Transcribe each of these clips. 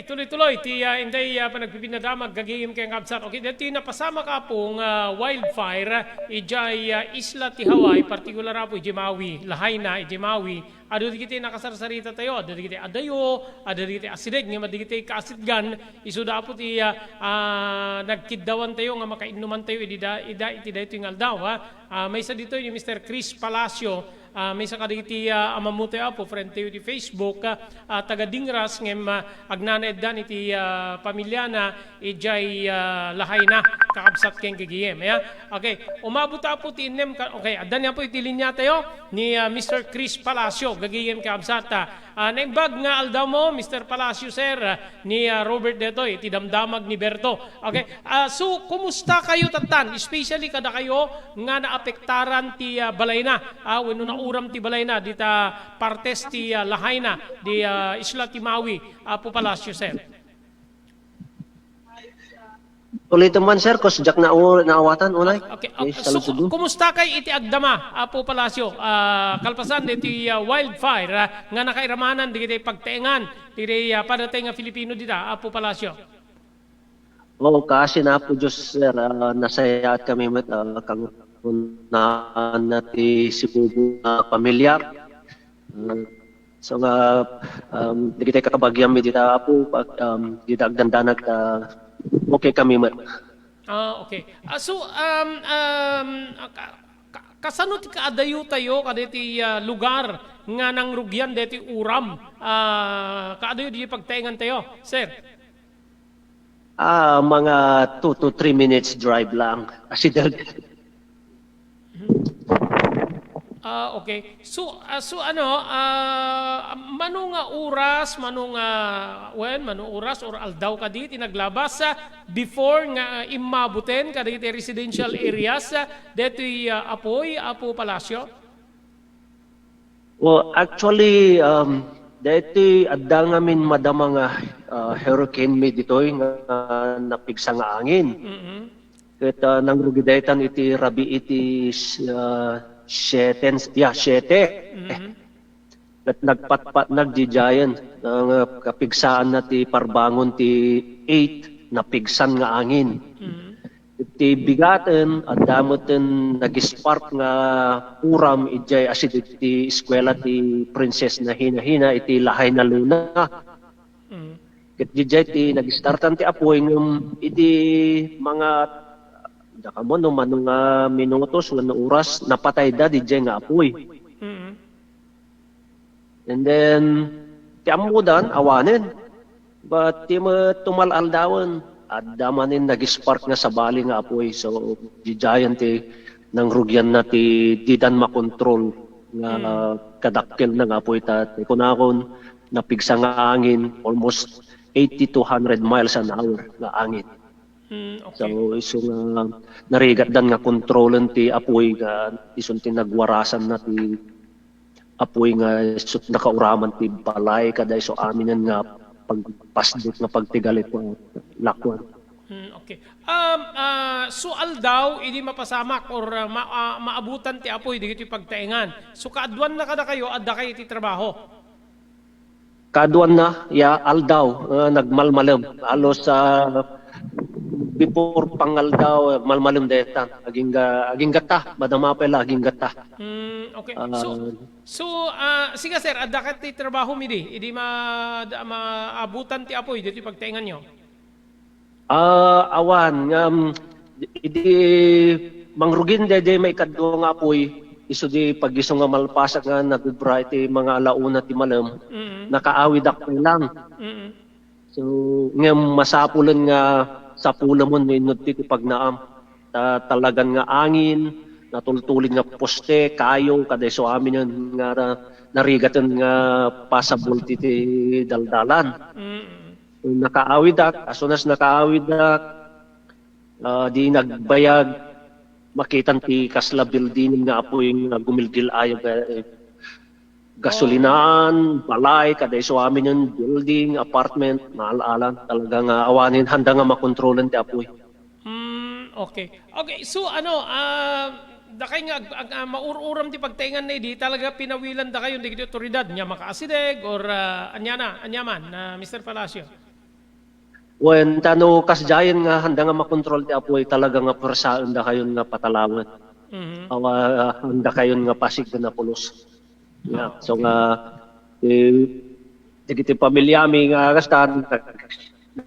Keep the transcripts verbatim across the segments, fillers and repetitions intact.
Tuloy-tuloy ti, ah, intay, ah, panagpipinadamag gagayem ken kabsat. Okay, daytoy napasamak, Apo, nga wildfire, ah, idiay, ah, isla ti Hawaii, partikular, Apo, idiay Maui, Lahaina, idiay Maui. Adu dagiti nakasarsarita tayo, adu dagiti adayo, adu dagiti asideg, ngem adu dagiti kaasitgan, isuda, Apo, ti, ah, ah, nagkiddawan tayo nga makainnuman tayo idi da, ida iti daytoy nga aldaw, ha. Ah, maysa ditoy ni Mister Chris Palacio, ah, maysa kadagiti, ah, ammotayo, Apo, friend tayo iti Facebook, ah, ah, taga Dingras, ngem, ah, agnanaeddan iti, ah, pamiliana idiay, ah, Lahaina, kakabsat ken gagayem, ya. Okay, umabot, Apo, ti innem ka, okay, adda ni, Apo, iti linia tayo ni, ah, Mister Chris Palacio, gagayem, kakabsat, ah, Ah, naimbag nga aldawmo, Mister Palacio, sir, ah, ni, ah, Robert detoy, iti damdamag ni Berto. Okay. Ah, so, kumusta kayo tattan, especially kadakayo nga naapektaran ti, ah, balayna, ah, wenno nauram ti balayna dita partes ti, ah, Lahaina, di, ah, Isla ti Maui, Apo Palacio, sir? Ulitem man, sir, kus diak nau-, naawatan, unay. Okay, okay. So, saludsodmo. Kumusta kay iti agdama, Apo Palacio? Ah, kalpasan diti, ah, wildfire, ah, nga nakairamanan dagiti pagtaengan dagiti, ah, padatay nga Filipino dita, Apo Palacio? Oo, kaasi na, Apo Diyos, sir, ah, nasayaat kami met, ah, kangrunaan na ti sibubo nga pamilyar. Ah, so nga, um, dagiti kabagianmi dita, Apo, pag, um, dita agdandanag, ah, okay kami met. Ah, okay. Ah, so, um, um, ka-, ka-, kasano ti kaadayo tayo kaditi, ah, lugar nga nangrugian deti uram? Ah, kaadayo di pagtaengan tayo, sir? Ah, mga two to three minutes drive lang. Asideg. Ah, okay. So, ah, so ano, ah, mano nga oras, mano nga, wen, mano oras or aldaw kadi ti naglabas, ah, before nga, ah, immabuten kadagiti residential areas, ah, detoy, ah, apoy, Apo Palacio? Well, actually, um, daytoy adda ngamin madama nga, ah, hurricane mi ditoy nga, ah, napigsa nga angin. Mm-mm. Ket, ah, nangrugi daytan iti rabii iti, ah, siete, ya, siete. Mm-mm. Ket nagpatpatnag didiayen, ah, nga kapigsaanna ti parbangon ti eight, napigsan nga angin. Mm. Iti bigaten, adda metten nag-spark nga uram idiay asideg ti eskuela ti Princess Nahina-hina iti Lahaina, Luna. Mm. Ket didiay ti nag-startan ti apoy, ngem iti mga, dakamono, mano nga minutos wenno oras, napatayda didiay nga apoy. Mm. And then, ti ammodan, awanen. But ti met tumal-aldawen, adda manen nag-spark nga sabali nga apoy. So, didiayen ti nangrugianna ti didan makontrol nga Mm. kadakkelna nga apoy. Ta, ti kunakon, napigsa nga angin, almost eighty to hundred miles an hour nga angin. Mm, okay. So, isu nga narigatdan nga kontrolen ti apoy nga isun ti nagwarasanna ti apoy nga isut nakauraman ti balay, kada isu aminen nga pagpasdek nga pagtigalek, lakuan. Hmm, okay. Um, ah, so aldaw, idi mapasamak or, ah, ma-, ah, maabutan ti apoy, dagiti pagtaengan. So kaaduanna kadakayo, adda kayo iti trabaho? Kaaduanna, ya, aldaw, ah, nagmalmalem. Halos, ah, before pangaldaw, malmalem dayta. Agingga-, aginggatta, madama pay la, aginggatta. Hmm, okay. Ah. So, so, ah, siga, sir, adda ka ti trabaho mi di? Idi ma-, da-, maabutan ti apoy, ditoy pagtaenganyo? Ah, awan, ngem idi mangrugin daydiay maikadua nga apoy, isu di pag-isu nga malpasak nga nagubra iti mga alauna ti malem, Mm. nakaawidak pay lang. Mm. So, ngem masapulen nga sapulemon no inno ti, ti pagnaam. Ta talagan nga angin, natultulid nga poste, kayo, kada isu aminen nga ra-, narigaten nga pasabol ti, ti daldalan. Mm. Nakaawidak, as soon as nakaawidak, ah, di nagbayag, makitan ti kasla building nga apoy nga gumilgil-ayab, eh, gasolinaan, balay, kada isu aminen, building, apartment, maal-alan. Talaga nga awanen, handa nga makontrolen ti apoy. Hmm, okay. Okay, so ano, ah, dakay nga ag-, ag-, ah, maur-uram ti pagtaengan na idi, talaga pinawilan da kayo dagiti otoridad, nia makaasideg or, ah, ania na, ania man, ah, Mister Palacio? Wen, ta no kasdiayen nga handa nga makontrol ti apuy, talaga nga puersaendakayon nga patalawen. Mhm. Awa, handakayon nga pasigden a pulos. Yeah. Ah, so okay. Nga, eh, dagiti pamiliami nga kasta, nag-,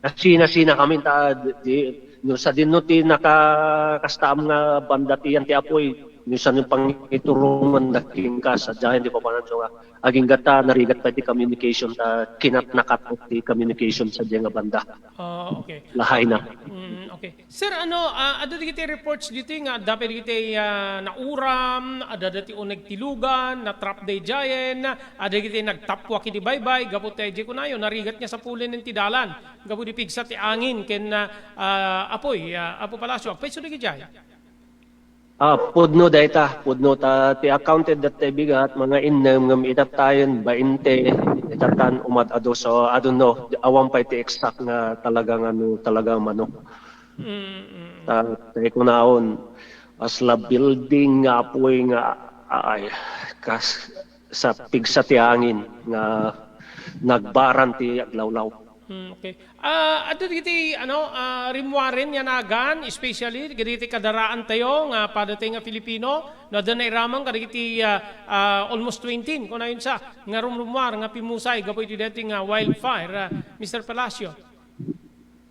nasina-sina kami ta, di, no, sadino ti naka-, kastaam nga banda ti yan ti apuy, no, saan yung pangiturongan da kenka, sadiay, di ba, panan, so nga, agingga ta, narigat pa ti communication ta, kinat-, nakat-, ti communication sadiay nga banda. Ah, okay. Lahay na. Mm, okay. Sir, ano, ah, adda dagiti reports ditoy nga adda pay dagiti, ah, nauram, adda dagiti uneg ti lugan, natrap daydiayen, adda dagiti nagtappuak iti baybay, gapu ta idiay kunayo, narigat nga sapulen ti dalan, gapu di pigsa ti angin ken, ah, ah, apuy, ah, Apo Palacio, agpayso dagiti jay? Ah, pudno dayta, pudno ta ti accounted that tay bigat, mga innem ngem itattayen, bainte, itatan umad adu, so, I don't know, awan pay ti exact nga talaga nga no, talaga mano. Mm, mm. Ta, tay kunaon, asla building nga apuy nga, ay, kas-, sa pigsa ti angin nga nagbaran ti aglawlaw. Mm, okay. Ah, adda dagiti, ano, ah, rimmuaren nga nagan, especially dagiti kadaraantayo nga padatay nga Filipino, no, adda nairaman kadagiti, ah, ah, almost twenty, kunayon sa, nga rumrummuar nga pimmusay gapu iti daytoy nga wildfire, ah, Mister Palacio.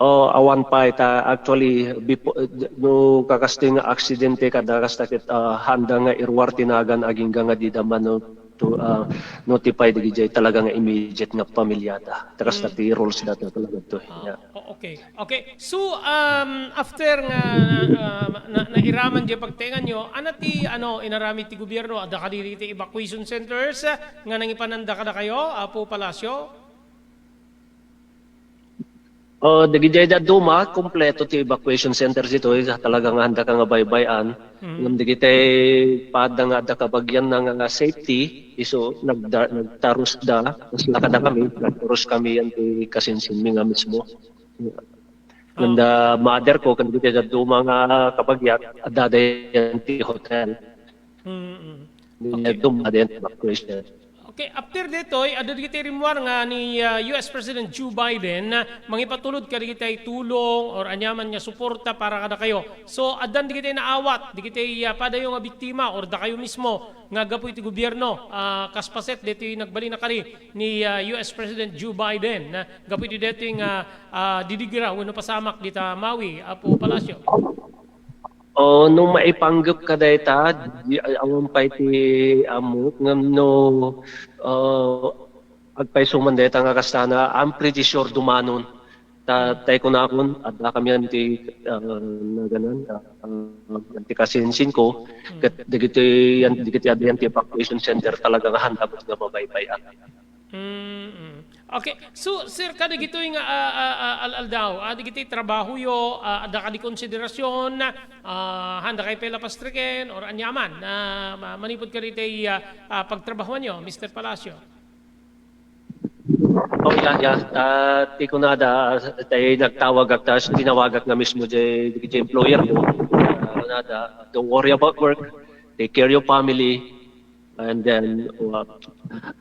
Oh, awan pay ta actually before, no, kakastoy nga aksidente kada kasta ket, ah, handa nga iruar ti nagan agingga nga dida mano to, ah, notify dagiti talaga nga immediate nga pamilyada. Ta kasta Mm. ti rules data talaga to. Ah, Yeah. o-, okay. Okay. So, um, after nga, ah, na, nairaman di pagtaenganyo, ano ti, ano, inaramid ti gobierno? Adda kadi ti evacuation centers, ah, nga nangipananda kadakayo, Apo Palacio? Oh, dagiti dadduma, kompleto ti evacuation center ditoy, talaga nga handa ka nga baybay-an. Mm. Ngem dagiti padda nga adda kabagian na nga, nga safety, isu nagda-, nagtarus da, mas lakada kami, nagtarus kami yan ti kasinsinmi nga mismo. Ngem Ah. da mother ko, kan dagiti dadduma nga kabagian, adda yan ti hotel. Mm, mm. Ni Okay. Dum, adda yan ti evacuation. Okay, after detoy, adda dagiti rimmuar nga ni, ah, U S President Joe Biden, ah, mangipatulod kadagiti tulong or aniaman nga suporta para kadakayo. So, addan dagiti naawat, dagiti, ah, padayo nga biktima or dakayo mismo nga gapu iti gobierno, ah, kas paset detoy nagbalin a kari ni, ah, U S President Joe Biden, ah, gapu iti detoy nga, ah, didigra wenno pasamak dita Maui, Apo Palacio. O, no maipanggep ka dayta, di, awan pay ti ammok, ngem no, ah, agpayso man dayta nga kasta na, I'm pretty sure dumanon. Ta, tay kunakon, adda kami yan ti, ah, naganan, ah, ah, yan ti kasinsin ko, Hmm. ket dagiti, yan, dagiti, yan ti evacuation center talaga nga handa nga mabaybay-an. Mm, mm. Okay. So, sir, kadagitoy nga, ah, ah, ah, al-aldaw, ah, dagiti trabahoyo, ah, adda kadi konsiderasyon, ah, handa kay pela pastriken or aniaman, ah, ma-, manipud kaditoy, ah, ah, pagtrabahoanyo, Mister Palacio? Oh, yeah, yeah. Ah, ti kunada, tay nagtawag ak, tas tinawagak nga mismo di, di employer ko. Ah, kunada, "Don't worry about work. Take care your family." And then, uh,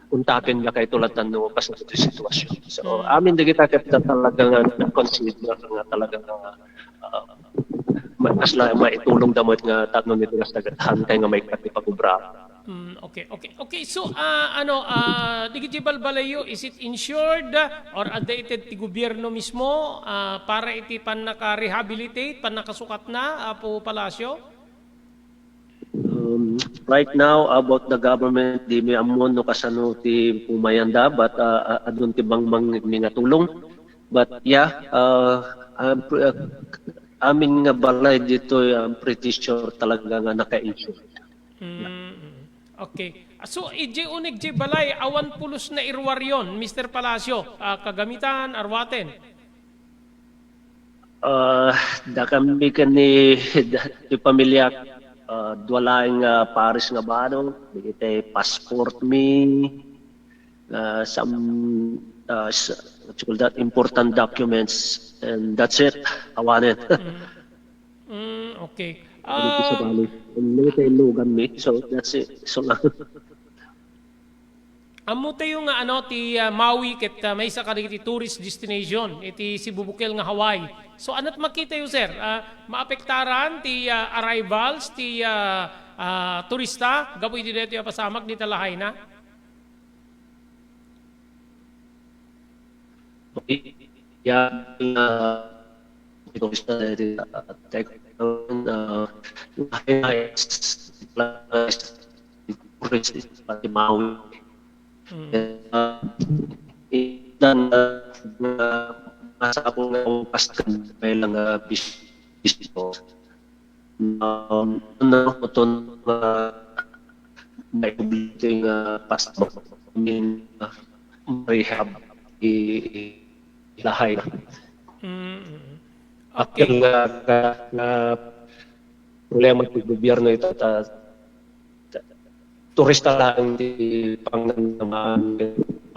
untaken nga kay tulatan no kasano ti sitwasyon. So, Mm. amin dagita ket talaga nga consider nga talaga nga, uh, ma-, kasla maitulong da met nga tapno nito nga tagaan kay nga maikkat ti pagobra. Mm, okay, okay. Okay, so, ah, ano, ah, dagiti balbalayyo, is it insured, ah, or adda ited ti gobierno mismo, ah, para iti pannaka-rehabilitate, pannakasukatna, Apo Palacio? Um, right now, about the government, di mi ammo no kasano ti pumayanda, but, ah, ah, adun ti bangmang mi nga tulong. But yeah, ah, ah, pr-, ah, amin nga balay ditoy, I'm pretty sure talaga nga naka-insure. Mm, okay. So, idiay uneg diay balay, awan pulos nga iruaryon, Mister Palacio, ah, kagamitan, aruaten? Ah, dakami ken ni, da-, ti pamiliak, ah, dua laeng nga pares nga bano, dagiti passport mi, ah, some, ah, s-, what you call that, important documents, and that's it. Awanen. Mm. Mm, okay. Dagiti sa Um, bali. And dagiti lugan mi. So, that's it. So, lang. Ammotayo nga ano ti, ah, Maui ket, ah, maysa kadagiti tourist destination iti sibubukel nga Hawaii. So, ania't makitayo, sir? Ah, maapektaran ti, ah, arrivals ti, ah, ah, turista gapu iti daytoy a pasamak dita lahayna? Yan, ah, turista daytoy, ah, take, ah, lahi-lahi, tourist, pati Maui. Mm. Ah, itan, ah, nga masapul nga umpas kan bilang, ah, bis-, bisito. Um, ano, uton nga maibulto nga pasabak, I mean, ah, rehab, i-, i-, lahay na. Mm, mm. Apil Okay. nga, nga, nga problema ti gobyerno ita, ta, ta, turista lang ti pangnamnamaan,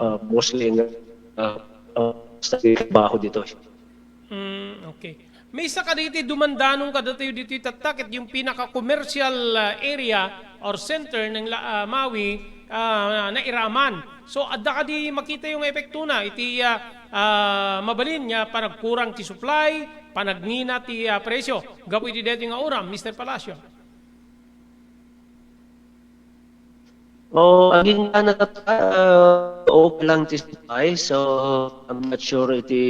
ah, mostly nga, ah, ah, sa trabaho dito. Mm, okay. Maysa kadagiti dumandanon kadatayo ditoy tatta ket yung pinaka-commercial, ah, area or center ng la-, ah, Maui, ah, nairaman. So, adda kadi makitayo nga epektona iti, ah, ah, mabalin nga panagkurang ti supply, panagngina ti, ah, presyo. Gapu iti daytoy nga uram, Mister Palacio. Oh, agingga na ket, ah, okay lang ti supply. So, I'm not sure iti,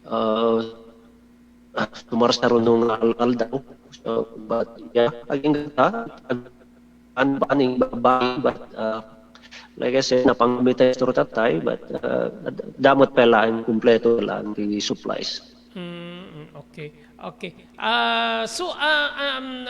ah, ah, sumarsaruno nga al-, aldaw. So, but, yeah, agingga ta. An-, aning babae, but, ah, like I said, napangmita istorya tayo, but, ah, ad-, damot pa lang, kumpleto lang ti supplies. Mm, okay. Okay. Ah, so, ah, um,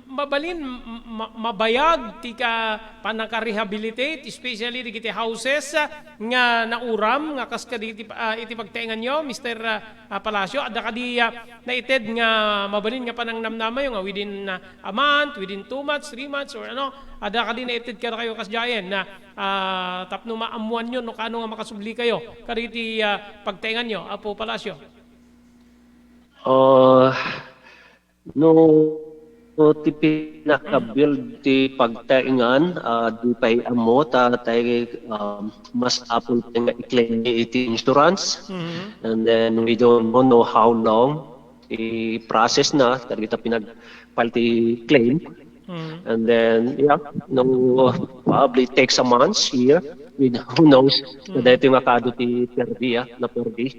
mabalin, ma-, mabayag ti ka-, pannaka-rehabilitate, especially dagiti houses, ah, nga nauram, nga kas kadagiti, ah, iti pagtaenganyo, Mister, ah, ah, Palacio, adda kadi, ah, naited nga mabalin nga panangnamnamayo nga within, ah, a month, within two months, three months, or ano, adda kadi naited kadakayo kasdiayen na, ah, tapno maammoanyo no kaano nga makasubli kayo kadagiti, ah, pagtaenganyo, Apo Palacio? Ah, no, no, ti pinaka-build ti pagtaengan, ah, di pay ammo ta tay, um, masapul pay nga i-claim iti insurance. Mhm. And then we don't know, know how long ti process na, kadagita pinag-file ti claim. Mhm. And then, yeah, no, probably takes a month, year, with who knows, na Mhm. daytoy nga kaadu ti perdi, ah, na perdi.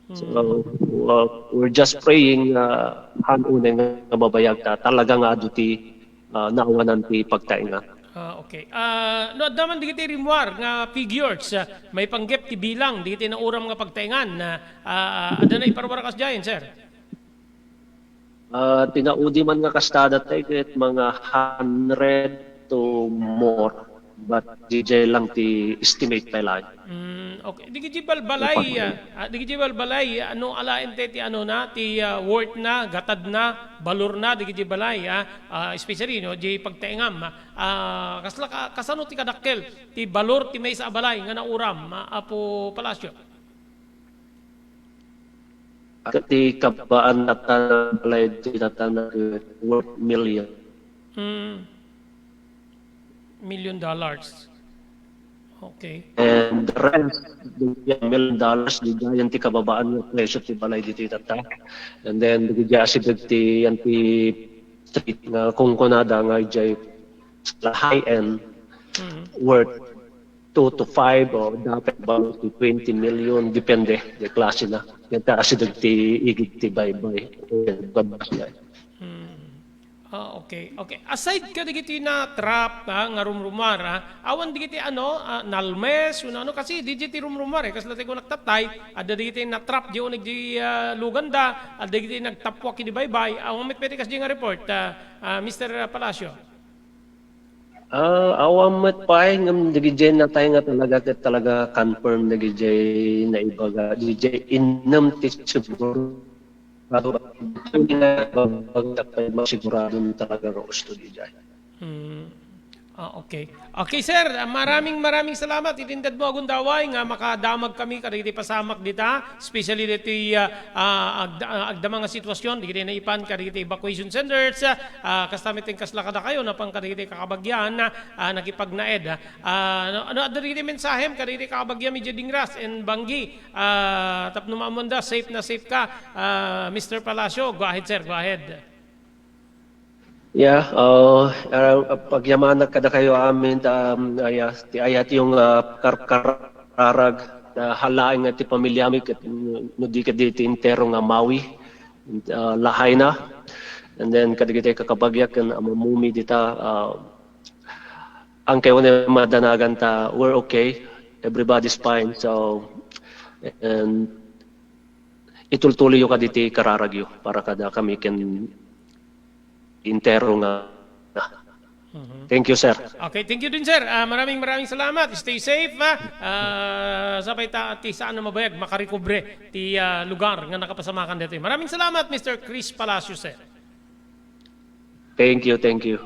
So, uh, we're just praying, uh, han unay nga mabayag ta talaga nga adu ti, uh, naawanan ti pagtaenga. Ah, okay. Ah, no, adda man dagiti rimmuar nga figures, ah, maipanggep ti bilang dagiti nauram nga pagtaengan, ah, ah, adda naiparuar kasdiayen, sir? Ah, ti naudi man nga kasta datay ket mga hundred to more, but didiay lang ti estimate pay laeng. Mm, okay. Dagiti balbalay, ah, ah, dagiti balbalay, ah, no alaen ti, ti ano na, ti, ah, worth na, gatad na, balor na, dagiti balay, ah, ah, especially, no, di pagtaengam, ah, kasla ka-, kasano ti kadakkel, ti balor ti maysa a balay nga nauram, ah, Apo Palacio? Ket ti kababain tatta nga balay ti tatta nga worth million. Hmm. Million dollars. Okay. And the rest, the million dollars, didiay ti kababain nga presyo ti balay ditoy tatta. And then, didiay asideg ti, yan ti street nga kunkunada nga diay sa high end, Mhm. worth two to five o dapat ba to twenty million, depende di klase na. Yan ta asideg ti igid ti baybay. Hmm. Ah, okay. Okay. Aside kadagiti na-trap, ah, nga rumrumar, ah, awan dagiti ano, ah, nalmes, wenno ano, kasi didiay ti rumrumar, eh. Kasla ti kunak tattay, adda dagiti na-trap di uneg di, ah, luganda, adda dagiti nagtappuak idi baybay, awan met pwede kasdiay nga report, ah, ah, Mister Palacio. Ah, awan met pay ngem dagiti natay nga talaga ket talaga confirm dagiti naibaga, dagiti innem ti sigurado. Sigurado talaga nga usto daydiay. Hmm. Ah, okay. Okay, sir. Ah, maraming, maraming salamat. Itinded mo a gundaway nga makadamag kami kadagiti pasamak dita, especially ditoy, ah, ah, agda-, ah, agdama nga sitwasyon, dagiti naipan kadagiti evacuation centers, ah, ah, kasta met kasla kadakayo, napan kadagiti kakabagian, ah, ah, nakipagnaed, ah. Ah, no, no, adda dagiti mensahem kadagiti kakabagian, Medyo Dingras and Banggi, ah, tapno maammoanda, safe na safe ka, ah, Mister Palacio. Go ahead, sir. Go ahead. Yeah, uh, uh, pagyamanak kadakayo amin, um, uh, yeah, ti ayat yung uh, kar kararag na halaing nga ti pamilyami ket, mm, no di ket di ti entero nga Maui, uh, Lahaina, and then kadagiti kakabagiak ken amamumi dita, uh, angkay wen madanagan ta, we're okay, everybody's fine, so, and itultuloyyo kaditi kararagyo para kada kami ken entero nga. Thank you, sir. Okay, thank you din, sir. Ah, maraming, maraming salamat. Stay safe, ah. Ah, sapay ta, ti saan a mabayag, makarecover ti, ah, lugar nga nakapasamakan ditoy. Maraming salamat, Mister Chris Palacio, sir. Thank you, thank you.